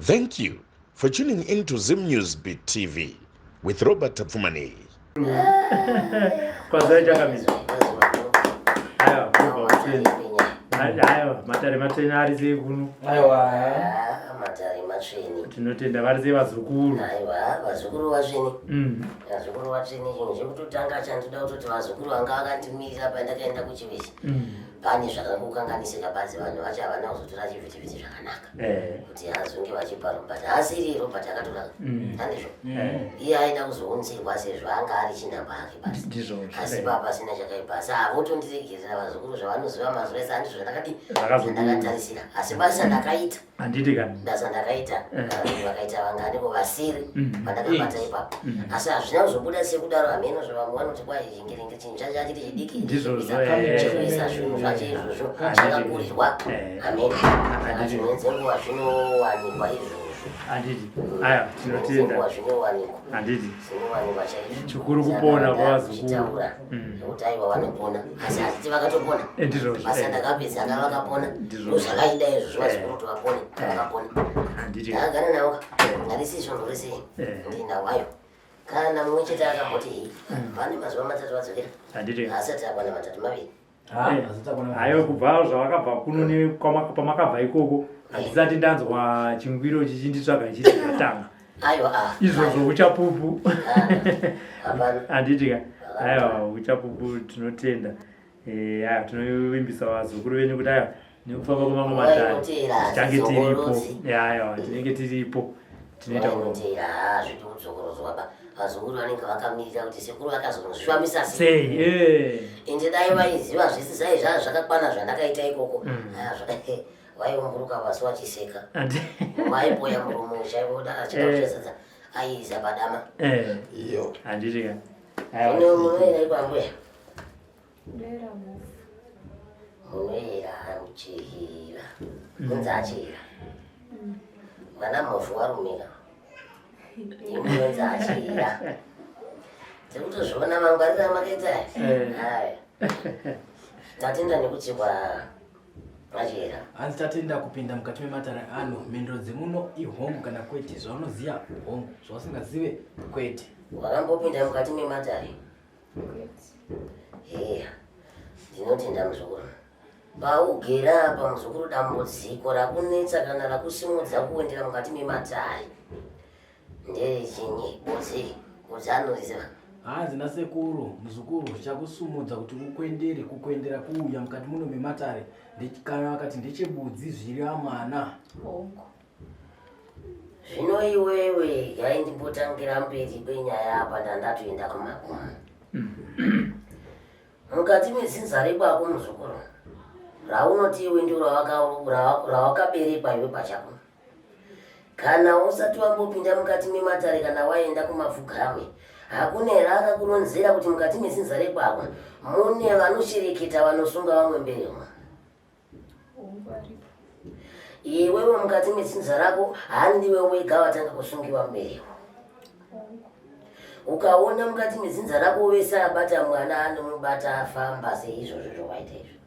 Thank you for tuning in to Zim News Beat TV with Robert Tapfumaneyi. Kwazai chakamisa. Aiwa, aiwa, matare matsvene ari sei kuno? Aiwa. Matare matsvene. Tinotenda vari sei vazukuru? Aiwa, vazukuru vatsvene. Vazukuru vatsvene chinhu chekutotanga chandinoda kutoti vazukuru vanga vakandimirira pandakaenda kuchivisi. Pane zvakangokanganisika badzi vanhu vacho havana kuzotora chivhitivhiti zvakanaka eh. kuti azonge vachipa Robert asiri Robert akatora handizvo Eh. iye aida kuzounzirwa sezvo anga ari chinhamba ake basi Ndizvozvo, asi eh. papa pasina chakaipa asi havotondiregerera vazukuru zvavanoziva mazuva ese handizvo zvandakadii Zvakazobuda. zvandakatarisira asi basa ndakaita Handiti ka? basa ndakaita vanhu vakaita vanganiko vasiri vandakabata ipapo asi hazvina kuzobuda sekudaro hameno zvavamwe vanoti kwai chingiringi chinhu chacho achiri chidiki Ndizvozvo, eh. chekuisa zvinhu zvacho izvozvo Handiti. chakakurirwa Eh. hameno Handiti. dzimwe dzenguva zvinowanikwa izvozvo Handiti. Aya, tinotenda. dzenguva zvinowanikwa Handiti. zvinowanikwa chaizvo Chikuru kupona Saka kwavazukuru. ndichitaura nekuti aiwa vanopona asi haziti vakatopona Eh, ndizvozvo, basa eh. ndakapedza anga vakapona Ndizvozvo. ndozvakaida izvozvo Eh. vazukuru kuti vapone vakapona Handiti. ndakagara navo ndarisi svondo rese Eh. ndinawayo kana mumwe chete akamboti hei pane mazuva matatu vadzokera Handiti. asati akwana matatu maviri Aiwa, kubva zvavakabva kuno pamakabva ikoko handisati ndanzwa chingwiro chichinditsvaga chiti zvatanga. Aiwa, ah, Izvozvo uchapupu. Hapana. Handiti ka? Aiwa, uchapupu tinotenda. Eh, aiwa, tinovimbisa vazukuru venyu kuti aiwa nekufamba kwemamwe matare Vainotera, tichange tiripo. hadzidzokorodzi. Aiwa, tinenge tiripo. Tinoita urongwa. Vainotera hazvidi kudzokorodzwa ba vazukuru vanenge vakamirira kuti sekuru vakazonozvifambisa sei. Eh. Ende dai vaiziva zvese zai zvaa zvakakwana zvandakaita ikoko. Ah, vaiumburuka pasi vachiseka. Vaipoya muromo chaivo achida kuchesedza aiisa padama. Eh. Iyo. Handiti ka? Aiwa. Muno munoera ikwambuya Ndera mufu. Munoera muchihira munzi achihira mwana mhofu warumika imunonzi achihira tikutozviona mangwarira amakaita aya. Eh. Aya. Tatenda nekutsikwa achihira. Hanzi tatenda kupinda mukati mematare ano. Mhinduro dzemuno ihongu kana kwete. Zvaunoziva hongu, zvausingazive kwete. Wakambopinda mukati mematare? Kwete. Heya, ndinotenda muzukuru. Paugera apa muzukuru, dambudziko rakunetsa kana rakusimudza kuwendera mukati mematare nderechinyi? Bodzi, bodzi anoriziva. Hanzi nasekuru, muzukuru, zvichakusumudza kuti ukwendere kukwendera kuuya mukati muno mematare kana vakati ndechebudzi zviri amwana. Hongu. Zvino iwewe gai ndimbotangira mberi kwenyaya apa ndandatoenda kumagumo. Mukati medzinza rekwako muzukuru, raunoti iwe ndiro rawakaberekwa iwe pachako. Kana usati wambopinda mukati mematare kana waenda kumavhugamwe, hakuna here akakuronzera kuti mukati medzinza rekwako mune vanoshereketa vanosunga vamwe mbereko? Hongu, aripo. Iwewe mukati medzinza rako handiwe wega watanga kusungiwa mbereko. Hongu. Ukaona mukati medzinza rako wese abata mwana anomubata afamba seizvozvo zvawaita izvo.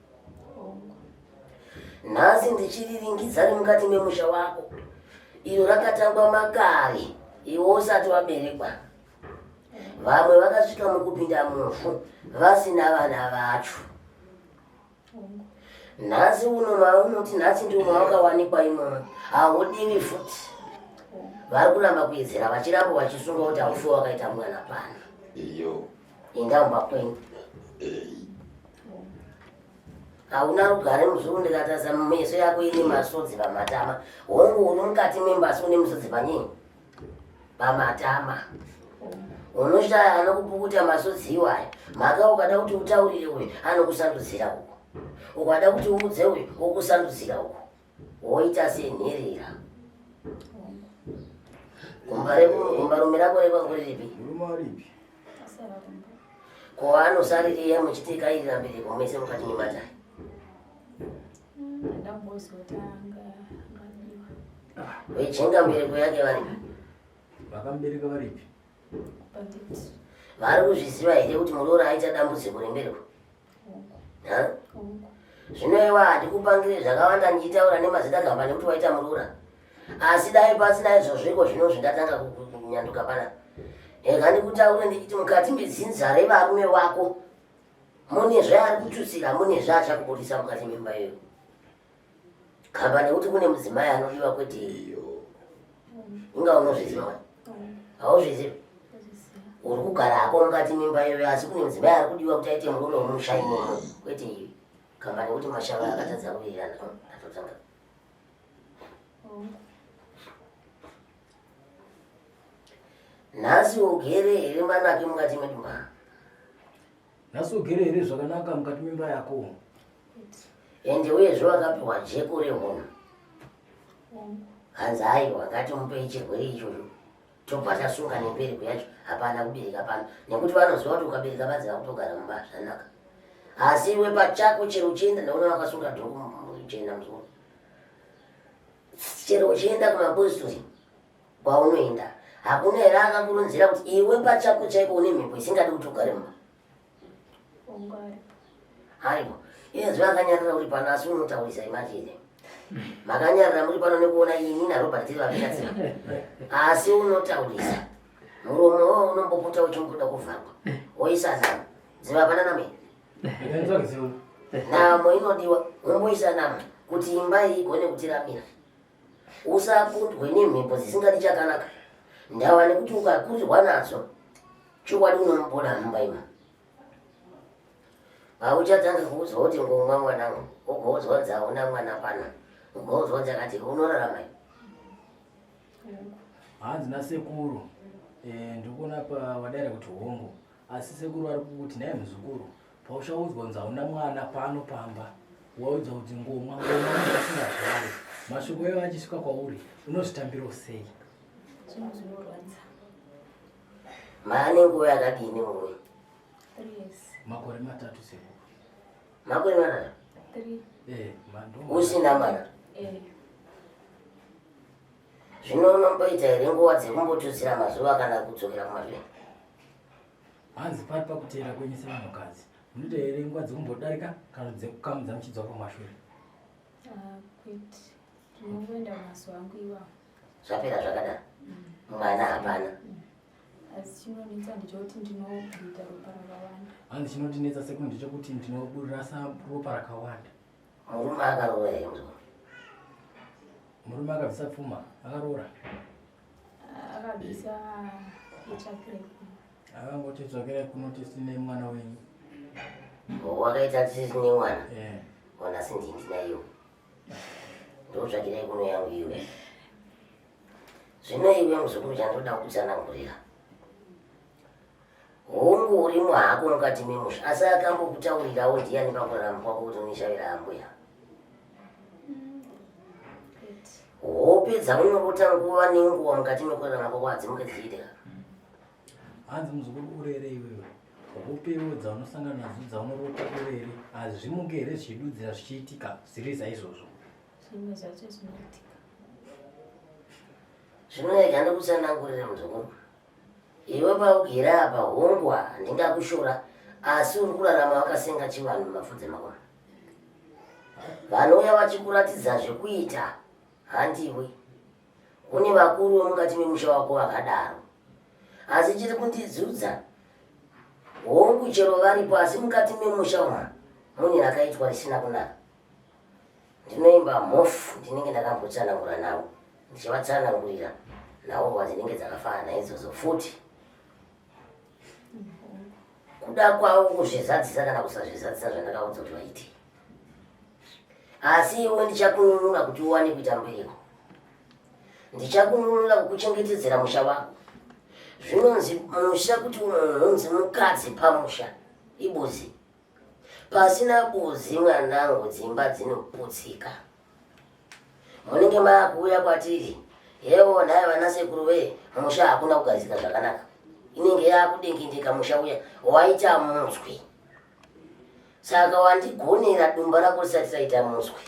Hongu. Nhasi ndichiriringidza remukati memusha wako iro rakatangwa makare iwe usati waberekwa. Vamwe vakasvika mukupinda muvhu vasina vana vacho. Hongu. Nhasi uno maunoti nhasi ndiwo mawakawanikwa imomo haudiwi futi. Vari kuramba kuedzera vachiramba vachisunga kuti haufi wakaita mwana pano. Iyo. Enda kumba kwenyu. Hauna rugare muzukuru, ndikatarisa meso yako ine masodzi pamatama. Hongu, uri mukati memba asi une misodzi panyini pamatama. Unoshaya anokupukuta masodzi iwayo. Mhaka ukada kuti utaurire uyu anokusandudzira uku, ukada kuti uudze uyu wokusandudzira uku, woita senherera. Gumbarume rako rekwangu riripi? Murume aripi? Asara kumba. Ko anosaririya muchitikairira mbereko mese mukati mematare? Handambozoti anga angadiwa. Vechenga mbereko yake varipi? Vakamubereka varipi? Bandit. Vari kuzviziva here kuti muroora aita dambudziko rembereko? Hongu. Ha? Hongu. Zvino iwa handikupangire zvakawanda ndichitaura nemazita gamba nekuti waita muroora. Asi dai pasina izvozvo iko zvino zvindatanga kunyanduka pana. Rega ndikutaure ndichiti mukati medzinza revarume wako mune zvaari kututsira, mune zvaachakubudisa mukati memba iyoyo. Kamba nekuti kune mudzimai anodiwa kwete iyo. Inga unozviziva wani? Hauzvizivi? Uri kugara hako mukati memba iyoyo asi kune mudzimai ari kudiwa kuti aite murume wemusha imomo kwete iyo. Kamba nekuti mashava akatadza kuwirirana. Ndatotanga. Nhasi ugere here manake mukati medumba? Nhasi ugere here zvakanaka mukati memba yako? Ende uyezve wakapiwa jeko rehono. Hanzi aiwa ngatimupei chirwere ichocho tobva tasunga nembereko yacho hapana kubereka pano nekuti vanoziva kuti ukabereka badzi vakutogara mumba zvanaka asi iwe pachako chero uchienda ndaona vakasunga dhuku jena musoro chero uchienda kumapostori kwaunoenda hakuna here akakuronzera kuti iwe pachako chaiko une mhepo isingadi kuti ugare mumba Aripo. Iye zuva akanyarara uri pano asi unotaurisa imagine. Makanyarara muri pano nekuona ini naRobert tiri vaviri asi unotaurisa. Muromo wao unombopota uchimboda kuvharwa. Woisa namo. Ziva hapana namo here? Namo inodiwa. Umboisa namo kuti imba iyi igone kutiramira. Usakundwe nemhepo dzisingadi chakanaka. Ndava nekuti ukakurirwa nadzo chokwadi unomupoda mumba imo. Hauchatanga kuudzwa kuti ngomwa mwanangu, ugoudzwa kunzi hauna mwana pano, ugoudzwa kunzi akati unorarama iwe. Hanzi nasekuru eh, ndikuona pawadaira kuti hongu asi sekuru vari kukuti nhai muzukuru pauchaudzwa kunzi hauna mwana pano pamba waudzwa kuti ngomwa ngomwa munhu asingazvari mashoko iwo achisvika kwauri unozvitambirawo sei Zvinhu zvinorwadza. Maane nguva yakadini murume? Makore matatu sekuru. Makore matatu? Eh, Usina mwana? Eh. Zvino unomboita here nguva dzekumbotuzira mazuva kana kudzokera kumashure? Hanzi pari pakuteera kwenyu sevanhukadzi. Munoita here nguva dzekumbodarika kana dzekukamudza muchidzoka kumashure? Ah, kwete. Ndinongoenda kumazuva angu iwawo. Zvapera zvakadaro. Mwana hapana. Asi chinonetsa ndechekuti ndinobudita ropa rakawanda. Hanzi chinondinetsa sekuru ndechekuti ndinoburasa ropa rakawanda. Murume akaroora here muzukuru? Murume akabvisa pfuma akaroora. Akabvisa itsvakirai kuno. Akangoti tsvakirai kuno tisine mwana wenyu. Wakaita tisine mwana? Eh. Ona sindini ndinayo. Ndotsvakirai kuno yangu iwe. Zvino iwe muzukuru chandoda kutsanangurira. Hongu urimo hako mukati memusha asi akambokutaurirawo ndiyani pakurarama kwako kuti unishavira ambuya. Hope dzaunorota nguva nenguva mukati mekurarama kwako hadzimuke dzichiitika. Hanzi muzukuru urere iwewe. Hopewo dzaunosangana nadzo dzaunorota urere hazvimuke here zvichidudzira zvichiitika zviri saizvozvo. Zvimwe zvacho zvinoitika. Zvino rega ndikutsanangurire muzukuru. Iwe paugere apa hongu handingakushora asi uri kurarama wakasenga chivanhu mumafudzi makoma. Vanouya vachikuratidza zvekuita handiwe. Kune vakuru vemukati memusha wako vakadaro. Asi chiri kundidzudza hongu chero varipo asi mukati memusha umu mune rakaitwa risina kunaka. Ndinoimba mhofu ndinenge ndakambotsanangura navo ndichivatsanangurira nhaurwa dzinenge dzakafanana naidzodzo futi. Kuda kwavo kuzvizadzisa kana kusazvizadzisa zvandakaudza kuti vaite. Asi iwe ndichakununura kuti uwane kuita mbereko. Ndichakununura kukuchengetedzera musha wako. Zvinonzi musha kuti munhu unzi mukadzi pamusha ibuzi. Pasina buzi mwanangu dzimba dzinoputsika. Munenge maakuuya kwatiri yewo nhai vana sekuru wee musha hakuna kugarisika zvakanaka. Inenge yakudengindika musha uya waita muswi. Saka wandigonera dumba rako risati raita muswi.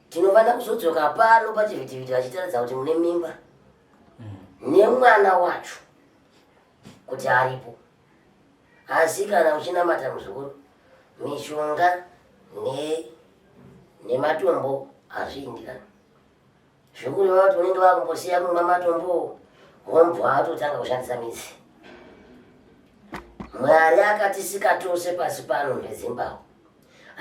Tinofanira kuzodzoka pano pachivhitivhiti vachitaridza kuti mune mimba nemwana wacho kuti aripo. Asi kana uchinamata muzukuru, mishonga ne nematombo hazviindirani. Zvekureva kuti unenge wakumbosiya kumwa matombo wombwa watotanga kushandisa midzi. Mwari akatisika tose pasi pano ngeZimbabwe.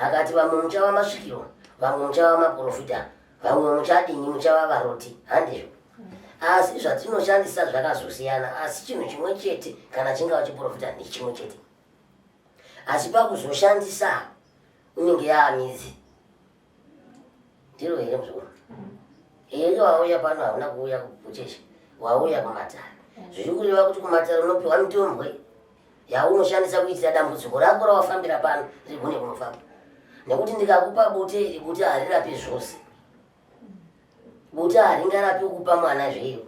Akati vamwe muchava masvikiro, vamwe muchava maprofita, vamwe muchadini, muchava varoti. Handizvo? Asi zvatinoshandisa zvakazosiyana, asi chinhu chimwe chete kana chingava chiprofita ndechimwe chete. Asi pakuzoshandisa unenge yaamidzi. Ndiro here muzukuru? Here wauya pano hauna kuuya kuchechi, wauya kumatare. Zviri kureva kuti kumatare unopiwa mitombwe yaunoshandisa kuitira dambudziko rako rawafambira pano rigone kunofamba. Nekuti ndikakupa bute iri, bute harirapi zvose. Bute haringarapi kupa mwana zveyo.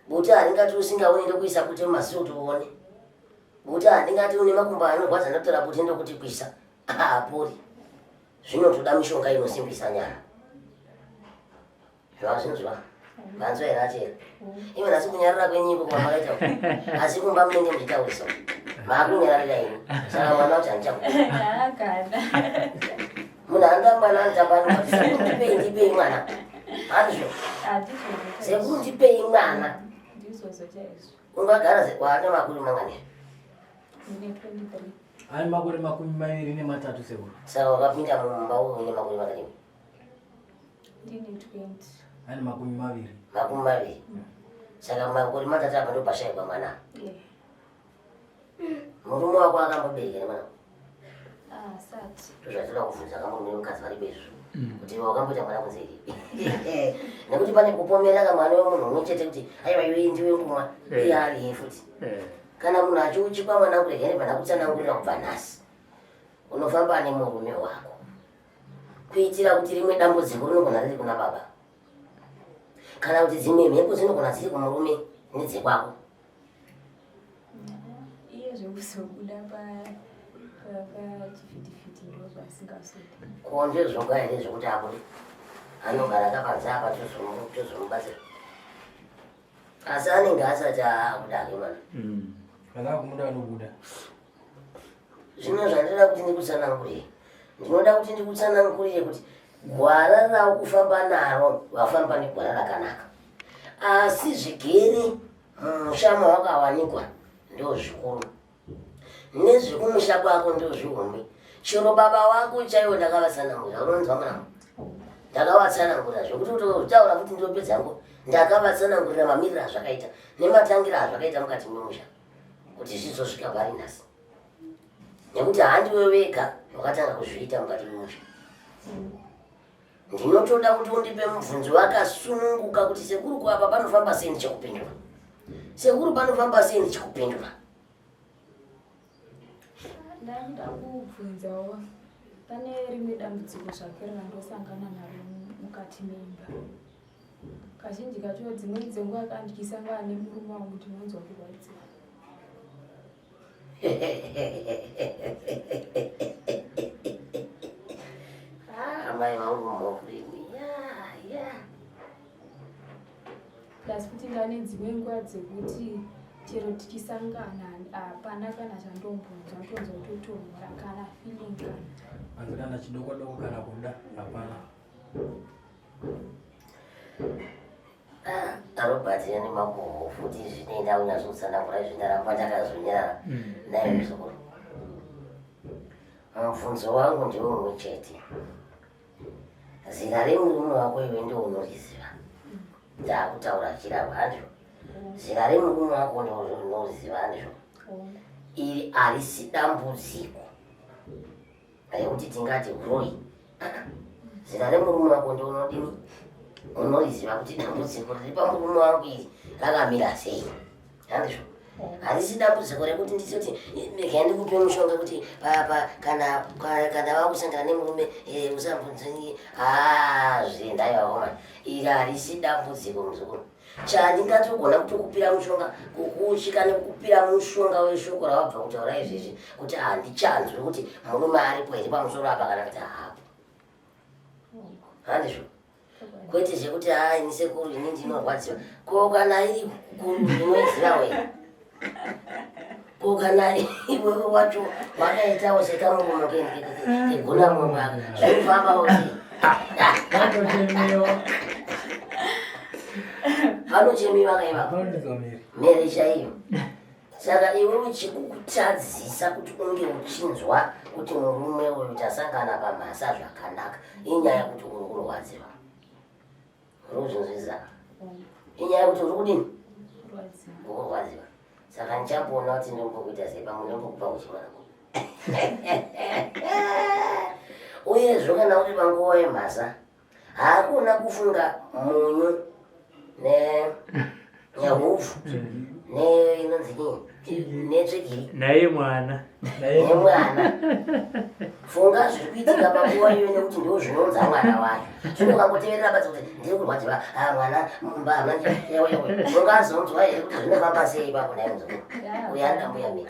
Bute haringati usingaoni ndokuisa bute mumaziso kuti uone. Bute handingati une makumbo anorwadza ndotora bute ndokuti kuisa. Haapori. Zvinotoda mishonga inosimbisa nyama. Zvazvinzwa. Manzwa here achera? Iwe nhasi kunyarara kwenyu iko kwamakaita. Asi kumba munenge muchitaurisa. Maakunyararira ini. Saka mwana wacho handichakupa. Munhu anoda mwana anotamba anobva sekuru ndipei ndipei mwana. Handizvo. Sekuru ndipei mwana. Ungagara waane makore mangani? Ndine 23. Ane makore 23 sekuru. Saka wakapinda mumba uine makore makadini? Ndine 20. Ane 20. 20. Saka makore matatu apa ndopashaikwa mwana. Yeah. Murume wako akambobereka nemwana? Ah, sati. Ndozvatinoda kubvunza kamurume nemukadzi varipo izvo. Kuti iwe wakamboita mwana kunze here? Nekuti pane kupomera kamwana wemunhu umwe chete kuti aiwa iwe ndiwe ngumwa iye ari ye futi. Kana munhu achiuchikwa mwana kurega nebva ndakutsanangurira kubva nhasi. Unofamba nemurume wako. Kuitira kuti rimwe dambudziko rinogona riri kuna baba. Kana kuti dzimwe mhepo dzinogona dziri kumurume nedzekwako. Iye zvekuzobuda pachivhitivhiti ndo zvaasingasudi. Ko ndizvoga here zvekuti abude? Anogara akapanze apa tozomubatsira. Asi anenge asati akuda hake mwana. Kana akumuda anobuda. Zvino zvandinoda kuti ndikutsanangurire, ndinoda kuti ndikutsanangurire kuti gwara raukufamba naro wafamba negwara rakanaka, asi zvigere mumusha mawakawanikwa ndozvikuru, nezvekumusha kwako ndozvihombe. Chero baba wako chaiwo ndakavatsanangurira, unonzwa mwanangu? Ndakavatsanangurira zvekuti kutaura kuti ndopedza ngo, ndakavatsanangurira mamiriro azvakaita nematangiro azvakaita mukati memusha kuti zvizosvika pari nhasi, nekuti handiwe wega wakatanga kuzviita mukati memusha. Ndinotoda kuti undipe mubvunzo wakasununguka kuti sekuru ko apa panofamba sei ndichikupindura, sekuru panofamba sei ndichikupindura. Ndakuda kubvunzawo pane rimwe dambudziko zvakare randosangana naro mukati meimba. Kazhinji kacho dzimweni dzenguva kandikisangana nemurume wangu ndinonzwa kurwadziwa. Amai vangu mhofu ya ya. Plus futi ndane dzimwe nguva dzekuti chero tichisangana hapana kana chandombonzwa, ndotonzwa kutotonhora kana feeling kana. Hanzi kana chidoko doko kana kuda hapana. Robert ane makuhwa futi zvinoenda kunyatsotsanangura izvi ndaramba ndakazonyarara naye muzukuru. Mubvunzo wangu ndiwo mumwe chete. Zera remurume wako iwe ndiwo unoriziva. Ndakutaura chirahwe handizvo? Zera remurume wako ndiwo unoriziva handizvo? Iri harisi dambudziko rekuti tingati huroyi. Zera remurume wako ndiwo unodini? Unoriziva kuti dambudziko riri pamurume wangu iri rakamira sei? Handizvo? Harisi dambudziko rekuti nditoti rega ndikupe mushonga kuti kana kana wakusangana nemurume usambunzini. Zviendai vakomana. Iri harisi dambudziko muzukuru. Chandingatogona kutokupira mushonga kukuuchika nekukupira mushonga weshoko rawabva kutaura izvezvi kuti handichanzwi kuti murume aripo here pamusoro apa kana kuti haapo. Handizvo? Kwete zvekuti haa ini sekuru ini ndinorwadziwa. Ko kana iri kuru unoiziva wena? Ko kana iwewe wacho wakaitawo sekamurume kegona murume aka zvinofambawo sei? Vatochemewa. Panochemiwa kaiva mhere chaiyo. Saka iwe uchikutadzisa kuti unge uchinzwa kuti murume uyu tasangana pamhasa zvakanaka, inyaya yekuti uri kurwadziwa. Uri kuzvinzwisisa? Inyaya yekuti uri kudini? Uri kurwadziwa. Saka ndichamboona kuti ndombokuita sei, pamwe ndombokupa uchi mwanangu. Uyezve kana uri panguva yemhasa, Hakuna kufunga munyu ne nyahupfu ne inonzi chii netsvigiri naye mwana nemwana. Funga zviri kuitika panguva iyoyo nekuti ndo zvinonza mwana wacho. Zvino ukangoteverera badzi kuti ndiri kurwadziwa, ah, mwana mumba hamuna yewe yewe, ungazonzwa here kuti zvinofamba sei ipapo nhai muzukuru? Uyo anoda mbuya miri.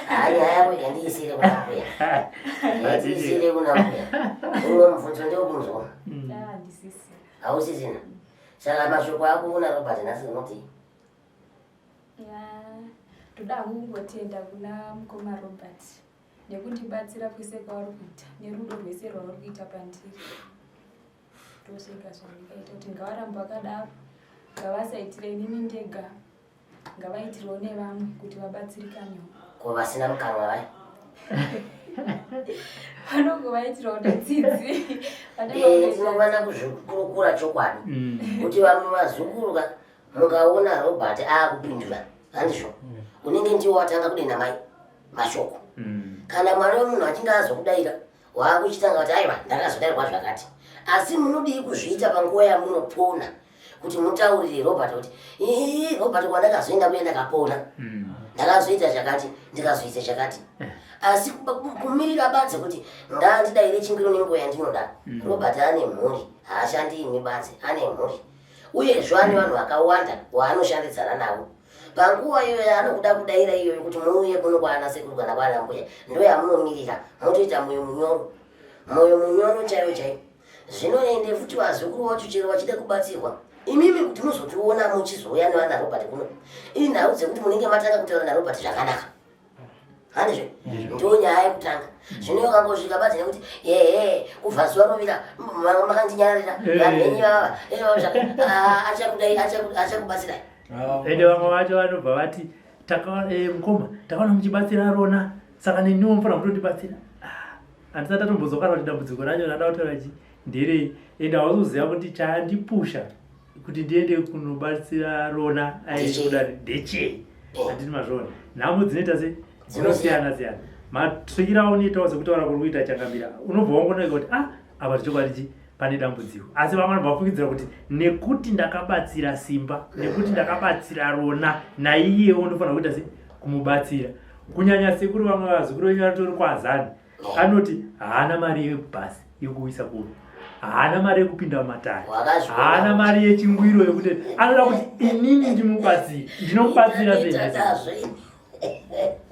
Hayi nyaya yako yandiisire kuna mbuya. Yandiisire kuna mbuya. Umwe mubvunzo ndewekunzwa. Hausisina. Saka mashoko ako kuna Robert nhasi unoti? Ndoda hangu kungotenda kuna mukoma Robert nekundibatsira kwese kwauri kuita nerudo rwese rwauri kuita pandiri. Ndosvika zvandikaita kuti ngavaramba vakadaro, ngavasaitire inini ndega, ngavaitirewo nevamwe kuti vabatsirikanewo. Ko vasina mukanwa vaya? Vanongovaitirawo netsitsi. Eh, tinofanira kuzvikurukura chokwadi kuti vamwe vazukuru ka mukaona Robert akupindura handizvo unenge ndiwo watanga kudena mai mashoko. Kana mwana wemunhu achinge azokudaira waakuchitanga kuti aiwa ndakazodairwa zvakati, asi munodii kuzviita panguva yamunopona kuti mutaurire Robert kuti ii Robert kwandakazoenda kuye ndakapona ndakazoita chakati ndikazoita chakati, asi kumirira badzi kuti ngandidaire chingiro nenguva yandinoda. Robert ane mhuri, haashandi imi badzi, ane mhuri uyezve ane vanhu vakawanda waanoshandidzana navo. Panguva iyoyo yaanokuda kudaira iyoyo kuti muuye kuno kwaana sekuru kana kwaana mbuya, ndo yamunomirira motoita moyo munyoro, moyo munyoro chaiyo chaiyo. Zvinoende futi vazukuru vacho chero vachida kubatsirwa imimi kuti muzotiona muchizouya nevana Robert kuno, inhau dzekuti munenge matanga kutaura naRobert zvakanaka, handizvo? Ndo nyaya yekutanga. Zvino ukangosvika badzi nekuti ehe kubva zuva rovira makandinyararira vanhu venyu vava achakudai achakubatsirai. Ende vamwe vacho vanobva vati mukoma takaona muchibatsira Rona, saka neniwo mufanira kutondibatsira. Handisati tatombozwa kana kuti dambudziko racho rada kutaura chi nderei. Ende hauzoziva kuti chandipusha kuti ndiende kunobatsira Rona aikuda ndechei. Handiti mazviona nhamo dzinoita se dzinosiyana siyana. Masvikiro aunoitawo sekutaura kuri kuita changamira, unobva wangooneka kuti ah apa chokwadi chi pane dambudziko. Asi vamwe vanobva vafungidzira kuti nekuti ndakabatsira Simba, nekuti ndakabatsira Rona, naiyewo ndofanira kuita se kumubatsira. Kunyanya sekuru vamwe vazukuru venyu vatori kwaZani, anoti haana mari yebhasi yekuuyisa kuno, haana mari yekupinda mumatare, haana mari yechingwiro yekuti anoda kuti inini ndimubatsire, ndinomubatsira sei?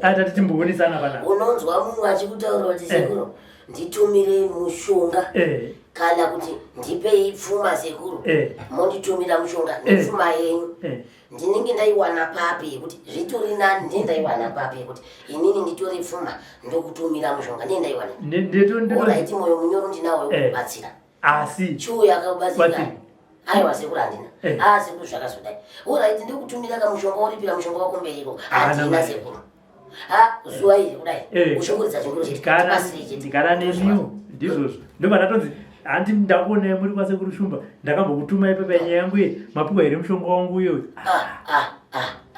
Atati timboonesana panapa. Unonzwa mumwe achikutaura kuti sekuru nditumire mushonga kana kuti ndipei pfuma sekuru, monditumira mushonga nepfuma yenyu. Ndinenge ndaiwana papi yekuti zvitori nani, ndinenge ndaiwana papi yekuti inini nditore pfuma ndokutumira mushonga, ndinenge ndaiwana. Oraiti moyo munyoro ndinawo wekubatsira. Asi chiuya akabatsira aiwa sekuru handina. Ah sekuru zvakazodai. Oraiti ndikutumira kamushonga woripira mushonga wako mberi iko. Handina sekuru. Ha zuva iri kudai. Uchingoridza chinguru chete. Ndikana nemiwo ndizvozvo. Ndobva ndatonzi handi ndakuonai muri kwasekuru Shumba, ndakambokutuma ipepa nyaya yangu ye mapiwa here mushonga wangu uyo.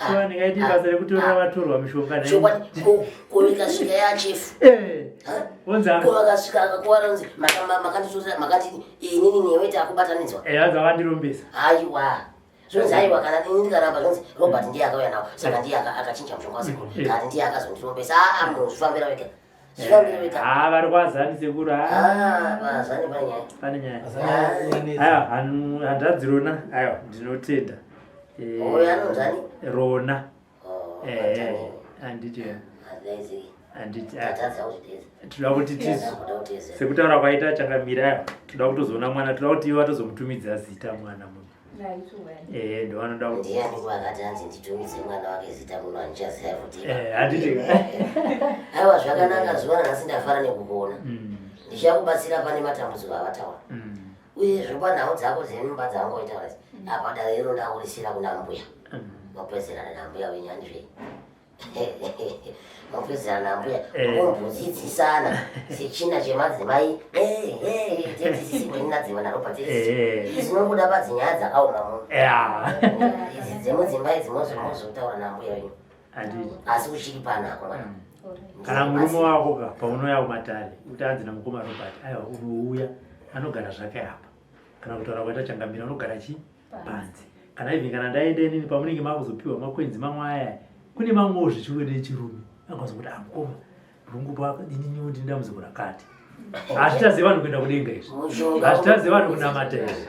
So ndingaiti basa rekutorera vatorwa mishonga naye. Chokwadi ko ikasvika yachefu. Onzi ko akasvika akakuwara onzi makanditorera makati inini newe takubatanidzwa. Hanzi akandirombesa. Aiwa. Zvonzi aiwa kana ini ndikaramba zvonzi Robert ndiye akauya nawo saka ndiye akachinja mushonga wasekuru kana ndiye akazondirombesa. Aa munhu zvifambira wega. Zvifambira wega. Ah vari kwaZani sekuru. Ah kwaZani pane nyaya. Pane nyaya. Aiwa hanzvadzi Rona, aiwa ndinotenda. Uyo anonzani? Rona. Handiti. Handiti. Tinoda kuti tizo sekutaura kwaita changamira aiwa toda kutozoona mwana, toda kuti ivo vatozomutumidza zita mwana munhu. Ndovanoda kuti ndiani akati hanzi nditumidze mwana wake zita muno, handichaziva futi. Handiti. Aiwa zvakanaka, zuva ranhasi ndafara nekukuona. Ndichakubatsira pane matambudziko avataura. Uyezve panhau dzako dzemimba dzangoita idzi, apa dare iro ndakurisira kuna mbuya. Mopedzerana nambuya wenyu handizvei? Mopedzerana nambuya mombodzidzisana sechina chemadzimai tetisisi naRobert dzinobuda padzinyaya dzakaoma muno idzi dzemudzimba idzi mozotaura nambuya wenyu asi uchiri panako mwana. Kana murume wako ka paunouya kumatare kuti anzi namukoma Robert, aiwa, unouya anogara zvake apa, kana kutaura kwaita changamira unogara chi panze, kana even kana ndaenda inini pamunenge makuzopiwa makwenzi mamwe aya, kune mamwewo zvechiwe nechirume angazokuti, ah, mukoma, ndinongopa ininiwo ndine dambudziko rakati. Hazvitazi vanhu kuenda kudenga izvi, hazvitazi vanhu kunamata izvi,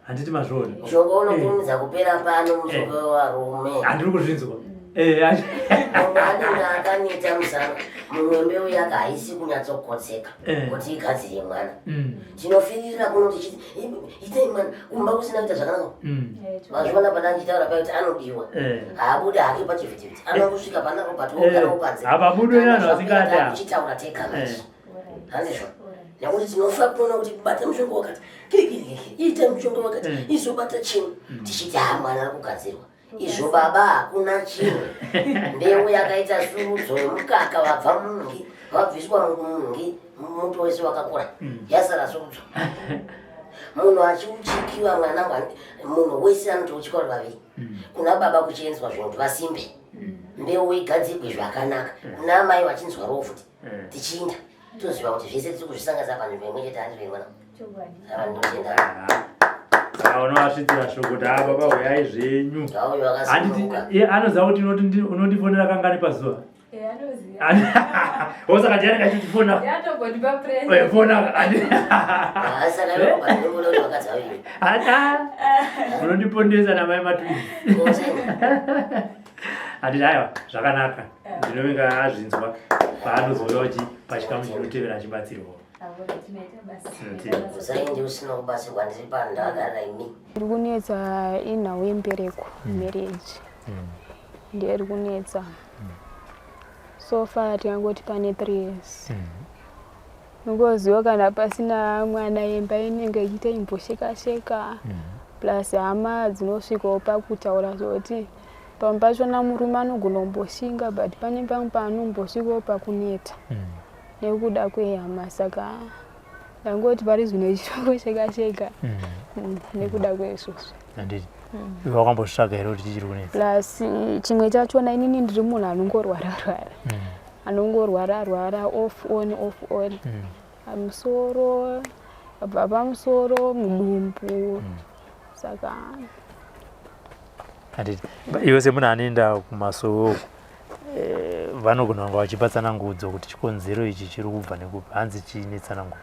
handiti mazviona? Mushonga unokurumidza kupera pano mushonga wevarume. Handiri kuzvinzwa. Mumwe anenge akaneta musana, mumwe mbeu yake haisi kunyatsokotseka kuti igadzire mwana. Tinofirira kuno tichiti itai mwana, kumba kusina kuita zvakanaka. Mazviona pana ndichitaura payo kuti anodiwa, haabude hake pachivhitivhiti, anongosvika pana Robert wogarawo panze. Hapabudwe nevanhu vasingadi ava. Tichitaura tega manje, handizvo? Nekuti tinofa kuona kuti bata mushonga wakati, kikikiki, ita mushonga wakati, izobata chinhu, tichiti ha, mwana ari kugadzirwa. Izvo baba hakuna chinhu, mbeu yakaita surudzo yemukaka wabva mungi, wabviswa mungi, muto wese wakakura, yasara surudzo. Munhu achiuchikiwa mwana, munhu wese anotouchikwa vari vaviri. Kuna baba kuchienzwa zvinhu kuti vasimbe, mbeu igadzirwe zvakanaka, kuna amai vachinzwa roho futi. Tichiinda toziva kuti zvese tiri kuzvisanganisa panzvimbo imwe chete, handizvo mwana? Saka ndinotenda. Saka unovasvitsira shoko kuti, ha, baba, uyai zvenyu. Ngauyo handiti akasununguka. Iye anoziva kuti unondifonera kangani pazuva? Anoziva. Osaka ndiani kachitifona? Yatogondipa pressure. Fona. Ah, saka iwe unoda kuti vakadzi vaviri? Hata unondipondesa namai matwins. Handiti? Aiwa, zvakanaka, ndinovinga azvinzwa paanozouya uchi pachikamu chinotevera achibatsirwawo. Tinotenda. Usaende usina kubatsirwa, ndiri pano ndakagarira imi. Iri kunetsa inhau yembereko, marriage ndiyo iri kunetsa. So far tingangoti pane 3 years. Unongoziva kana pasina mwana imba inenge ichiita imbosheka sheka, plus hama dzinosvikawo pakutaura zvekuti pamwe pachona murume anogona kumboshinga, but pane pamwe paanombosvikawo pakuneta nekuda kwehama. Saka ndangoti pari zvino ichitongosheka sheka nekuda kweizvozvo. Handiti iwe wakambozvitsvaga here kuti chichiri kunetsa? Plus chimwe chachona, inini ndiri munhu anongorwara rwara, anongorwara rwara, off on, off on, musoro, abva pamusoro, mudumbu, saka Handiti iwe semunhu anoenda kumasowe uku, vanogona kunge vachipa tsanangudzo kuti chikonzero ichi chiri kubva nekupi, hanzi chiine tsanangudzo?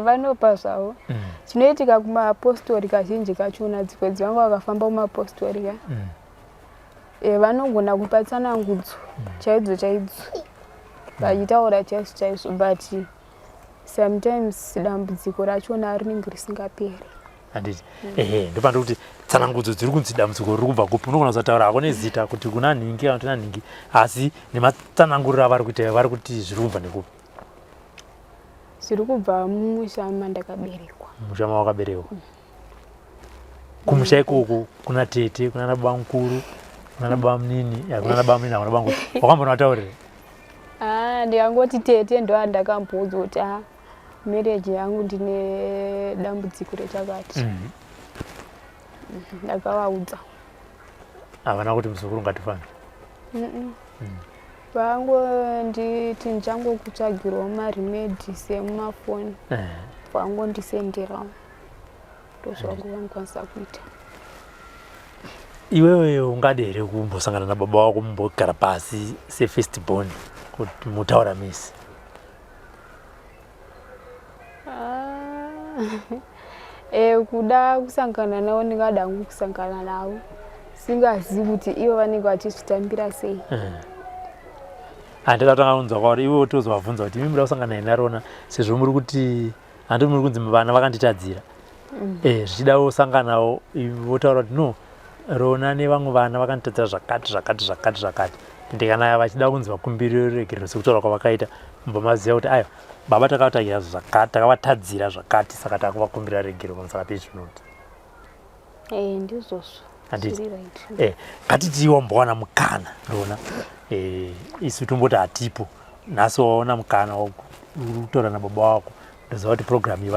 Vanopa zvavo. Chinoitika kumapostori kazhinji kachona, dzimwe dzivanga vakafamba kumapostori ka, vanogona kupa tsanangudzo chaidzo chaidzo, vachitaura chaizvo chaizvo, but sometimes dambudziko rachona rinenge risingaperi. Handiti ehe, ndopanda kuti tsanangudzo dziri kunzi dambudziko riri kubva kupi, unogona kusataura hako nezita kuti kuna nhingi kana kuti na nhingi, asi nematsananguriro avari kuita, vari kuti zviri kubva nekupi? Zviri kubva mumusha mandakaberekwa. Musha mawakaberekwa, kumusha ikoko kuna tete, kuna nababa mukuru, kuna nababa munini, kuna nababa munini, hakuna baba mukuru, wakambona vataurire? Ah, ndikangoti tete ndo andakamboudzwa kuti a marriage yangu ndine dambudziko rechakati. Ndakavaudza. Havana kuti muzukuru ngatifambe? Vangonditi ndichangokutsvagirawo maremedies emumafoni, vangondisenderawo, ndozvangu vanokwanisa kuita. Iwewe ungade here kumbosangana nababa wako, mumbogara pasi sefirst born, kuti mutaura misi? Ah, kuda kusangana navo, ndingada hangu kusangana navo, singazivi kuti ivo vanenge vachizvitambira sei. Handida kutanga kunzwa kwauri iwe, tozovabvunza kuti imi muda kusangana here naRona, sezvo muri kuti handi muri kunzi vana vakanditadzira. Zvichida vosanganawo votaura kuti no, Rona nevamwe vana vakanditadzira zvakati zvakati zvakati zvakati, ende kana vachida kunzi vakumbirire ruregerero sekutaura kwavakaita, mubva maziva kuti aiwa. Baba takavatagira zvakati, takavatadzira zvakati, saka takuvakumbira regero pamusana pezvinoti. Eh, ndizvozvo. Handiti? Eh, ngatiti wambowana mukana Rona. Eh, isu tomboti hatipo. Nhasi waona mukana wokutaura nababa wako. Ndoziva kuti program iyi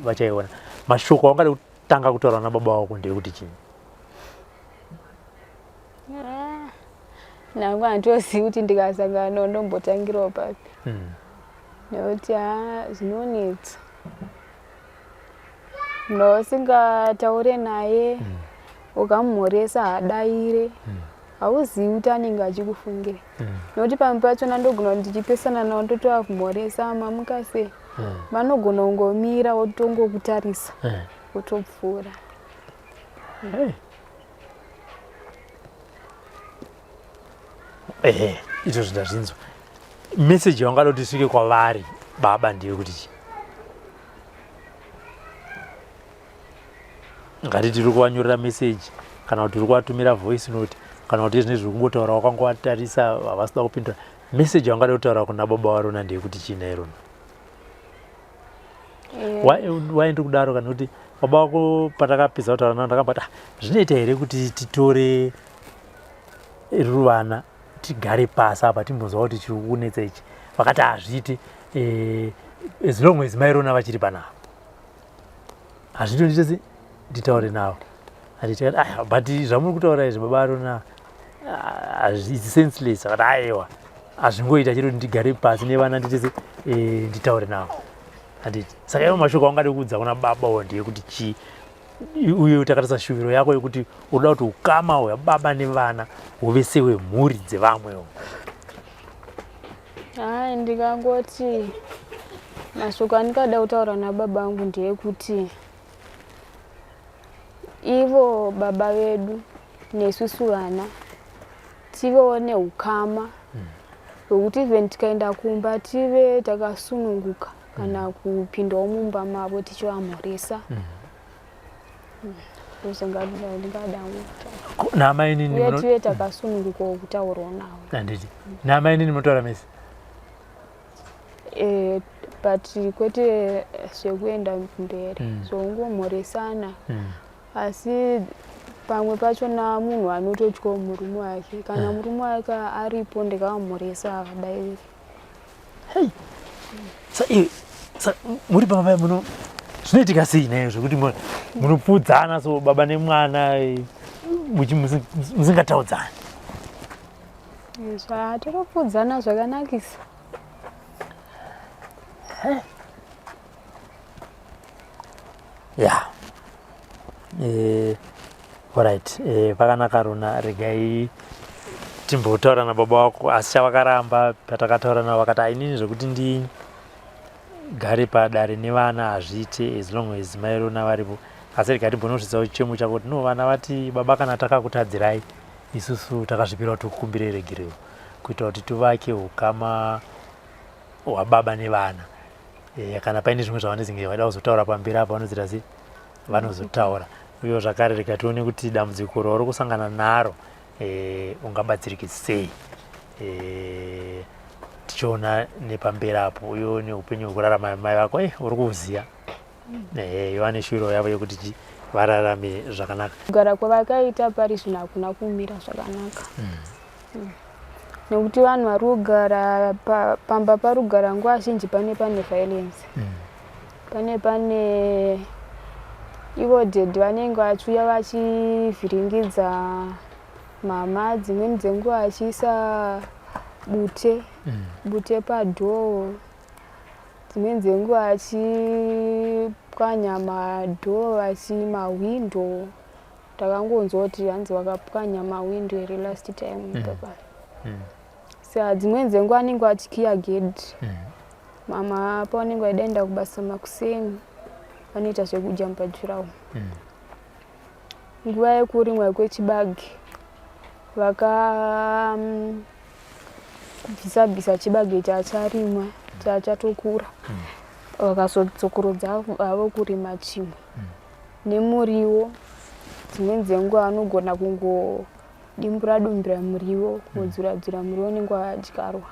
vachaiona. Mashoko aungade kutanga kutaura nababa wako ndeyekuti chii? Ah, nangu handitozivi kuti ndikasangana navo ndombotangirawo papi. Nekuti haa zvinonetsa. Munhu usingataure naye ukamumhoresa haadaire hauzivi kuti anenge achikufungira nekuti pamwe pachona ndogona kuti ndichipesana navo ndotovamhoresa mamuka sei vanogona kungomira votongokutarisa votopfuura. Ehe, izvozvo ndazvinzwa. Message yaungada kuti isvike kwavari baba ndeyekuti chii? Ngati tiri kuvanyorera message kana kuti tiri kuvatumira voice note kana kuti zvinezvi zviri kungotaura wakangovatarisa havasida kupindura. Message yaungada kutaura kuna baba vaRona ndeyekuti chii nhai Rona? Why ndiri kudaro kana kuti baba vako patakapedza kutaura navo ndakambati ah, zvinoita here kuti titore ruvana tigare pasi apa timbonzwa kuti chiri kunetsa ichi vakati hazviiti eh, as long as mairona vachiri panapa hazviiti nditese nditaure navo handiti ah, but zvamuri kutaura izvi baba arona ah, it's senseless akati aiwa hazvingoita chero ndigare pasi nevana nditese eh, nditaure navo handiti saka ivo mashoko aungade kuudza kuna baba wo ndeyekuti chii uye takatarisa shuviro yako yekuti unoda kuti ukama hwababa nevana huve sehwemhuri dzevamwewo. Hayi, ndikangoti mashoko andingada kutaura nababa angu ndeyekuti ivo baba vedu nesusu vana tivewo neukama hwekuti even tikaenda kumba tive takasununguka kana kupindawo mumba mavo tichivamhoresa. Namainini uye tive takasunungukawo kutaurawo navo. Handiti namainini munotaura mese? Eh, but kwete zvekuenda mberi, zvongomhoresana. Asi pamwe pachona munhu anototyawo murume wake, kana murume wake aripo ndikamumhoresa havadairi. Hey. Sa, iwe, sa, muri pamba paya muno zvinoitika sei nayo zvekuti munopfuudzana so baba nemwana eh, musingataudzani? Zvatinopfuudzana zvakanakisa. Ya. Eh, alright, eh, pakanaka Rona, regai timbotaura nababa wako asi chavakaramba patakataura navo vakati ainini zvekuti ndigare padare nevana hazviite as long as mai Rona varipo, asi regai timbonosvitsawo chichemo chako kuti no vana vati baba kana takakutadzirai isusu takazvipira kuti tikukumbire regerero kuitira kuti tuvake ukama hwababa nevana. E, kana paine zvimwe zvavanenge vaida kuzotaura pamberi apa vanozoita sei vanozotaura. Uyewo zvakare rega tione kuti dambudziko rauri kusangana naro e, ungabatsirike sei e, tichiona nepamberi apo uyewo neupenyu hwekurarama mai vako e, uri kuuziva e, vane shuviro yavo yekuti vararame zvakanaka. Kugara kwavakaita pari zvino hakuna kumira zvakanaka. Nekuti vanhu vari kugara pamba pari kugara nguva zhinji pane pane violence. Pane pane ivo dhedhi vanenge vachiuya vachivhiringidza mama, dzimweni dzenguva vachiisa bute bute padhoo, dzimweni dzenguva vachipwanya madhoo vachi mahwindo. Takangonzwa kuti hanzi vakapwanya mahwindo here last time papa. Saka dzimweni dzenguva anenge achikiya gedhi. Mama pavanenge vaida kubasa makuseni vanoita zvekujamba jurawo. Nguva yekurimwa kwechibage vaka bvisa bvisa chibage chacharimwa chachatokura. Vakazodzokorodza havo kurima chimwe. Nemuriwo dzimweni dzenguva vanogona kungodimbura dumbura muriwo, kungodzura dzura muriwo unenge wadyarwa.